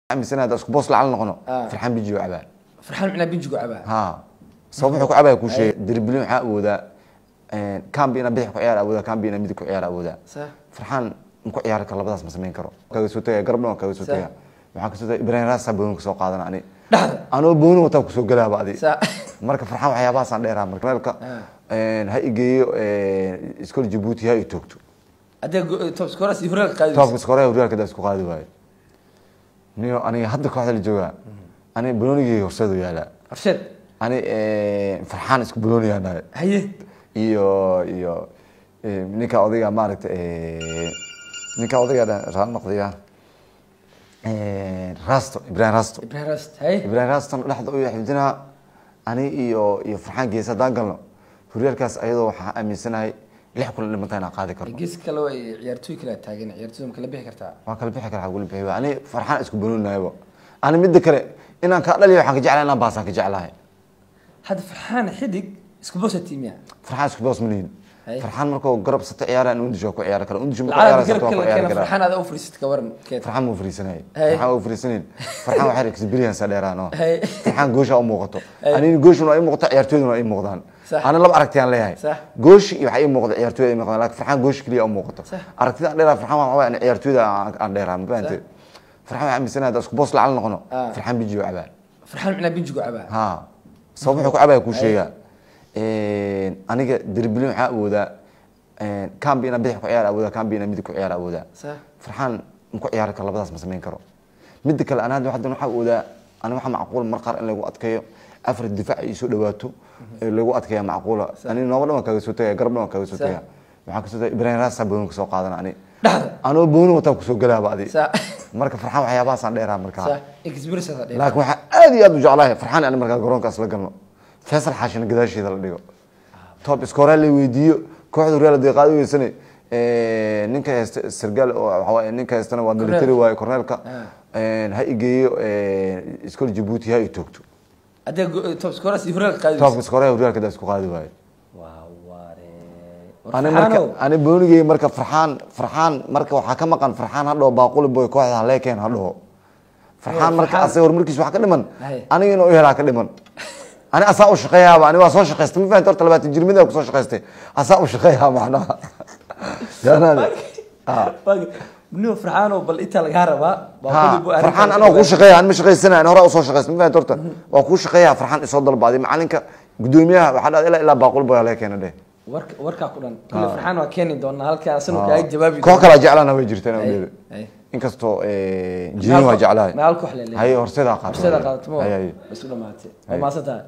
Aaminsan hadda isku boos lacal noqono. Farxaan bijiyo cabaa. Farxaan micnaa binjigu cabaa. Ha, sabab wuxuu ku cabaya kuu sheegay. Dribbling waxaa awoodaa, cambi inaa bidix ku ciyaar awoodaa, cambi inaa midig ku ciyaar awoodaa. Sax. Farxaan ma ku ciyaari karo labadaas, ma samayn karo. Kaga soo tagaya garabna waan kaga soo Sax. tagaya, waxaan kasoo tagaya Ibrahim Rasa booni kasoo qaadana ani dhexda anoo booni wataa kusoo galaaba adi. Sax. Marka Farxaan waxyaabahaasaan dheeraa. Marka meelka ha igeeyo iskool Jabuuti ha i toogto. Haddee top scorers iyo horyaalka qaadi. Toobka iskooraya horyaalka daa isku qaadi waayo niyo. Aniga hadda kooxda la joogaa, ani banoonigii Horseedu yaalaa. Horseed. Ani Farxaan isku banooniyaa nahay. Haye. Iyo ninka odayga maaragta, ninka odayga raal noqdaya, Rasto, Ibrahim Rasto. Ibrahim Rast, haye. Ibrahim Raston dhexda u xifdinaa, ani iyo Farxaan gees haddaan galno horyaalkaas, ayadoo waxaa aaminsanahay 6 kulan dhimantaa inaan qaadi karno. Gees kale way ciyaartooy kale taagan, ciyaartooyda ma kala bixi kartaa? Waa kala bixi karaa, gula bixi. Ani Farxaan isku banoonayaba. Ani midda kale inaan kaa dhaliyo waxaan ka jeclahay, inaan baasaan ka jeclahay. Hadda Farxaan xidig isku boosa tiimiya? Farxaan isku boos ma lihin. Hay. Farxaan markuu garab sato ciyaaraan, Undisho ku ciyaari kara, Undisho markuu lacag ciyaara sato garabka waa ku la ciyaari keena karaa. Farxaan aad u fariisid ka waran keed? Farxaan muu fariisanay. Hay. Farxaan waa fariisanayn. Farxaan waxay experience dheeraan oo Hay. Farxaan goosha u muuqato. Anina gooshuna waa ii muuqato, ciyaartooyduna waa ii muuqdaan. Sax. Ana laba aragtiyaan leeyahay. Sax. Gooshi iyo waxaa ii muuqda ciyaartooyda ii muuqdaan, laakiin Farxaan gooshi keliya u muuqato. Sax. Aragtida aan dheeraa Farxaan waxaa waaye ani ciyaartooyda aan dheeraa, ma fahantay? Farxaan waxaa aaminsanahay hadda isku boos lacal noqono. Farxaan bijiyo cabaa. Farxaan micnaa binjigu cabaa. Ha, sabab wuxuu ku cabaya kuu sheegaa. Aniga dribbling waxaa awoodaa, cambi inaa bidix ku ciyaar awoodaa, cambi inaa midig ku ciyaar awoodaa. Sax. Farxaan ma ku ciyaari karo labadaas, ma samayn karo. Midda kale ana hadda waxaa awoodaa, ani waxaa macquul mar qaar in lagu adkeeyo afar difaac ay soo dhawaato ee lagu adkeeya macquula. Ani nooba dhan waan kaga soo tagaya, garabna waan kaga soo Sax. tagaya, waxaan kasoo tagaya Ibrahim Rasa booni kasoo qaadana ani dhexda anoo booni wataa kusoo galaaba adi. Sax. Marka Farxaan waxyaabahaasaan dheeraa markaa. Sax, experience dheer. Laakiin waxaa aad iyo aad u jeclahay Farxaan ani markaa garoonkaas la galno, Faysal Xaashina gadaasheeda la dhigo, top scorer la weydiiyo, kooxda Real haday qaadi weysane, ninka haysta sargaal oo waxa waaye ninka haystana waa military waaye, korneelka ha igeeyo iskool Jabuuti ha i toogto. Haddee top scorers iyo horyaalka qaadi. Top scorer horyaalka daa isku qaadi waayo. Waa ware. Ani marka ani boonigey marka Farxaan marka waxaa ka maqan Farxaan hadhaho baaquli boy kooxda halee keen hadhaho Farxaan marka Farxaan- asaga horumarkiisa wax ka dhiman. Haye. Aniga inuu helaa ka dhiman. Ani asaa u shaqeeyaaba, ani waa soo shaqaystay, ma fahanti? Horta 20 jirmada kusoo shaqaystay, asaa u shaqeeyaa macnaha yaanaade. Nio Farxaano, bal intaa lagaa rabaa. Ha, Farxaan anoo kuu shaqeeya, ani ma shaqaysana, ani horaa usoo shaqaystay, ma fahanti? Horta waa kuu shaqeeyaa Farxaan, isoo dalbaaday macalinka gudoomiyaha, waxaa dhahday ilaa baaqul boy halee keena dheh. Warka warkaa ku dhan kulle Farxaan waa keeni doonaa halkaa asanu kaaga jawaabi. Koox kalaa jeclaana way jirta inaan Hay, ujeedo. hay. Inkastoo jiini waa jeclahay. Meel koox leeyahay. Haye, Horseedaa qaadato. Horseedaa qaadato mo. Haye, haye. Bas u dhamaatay, waa maasantahay.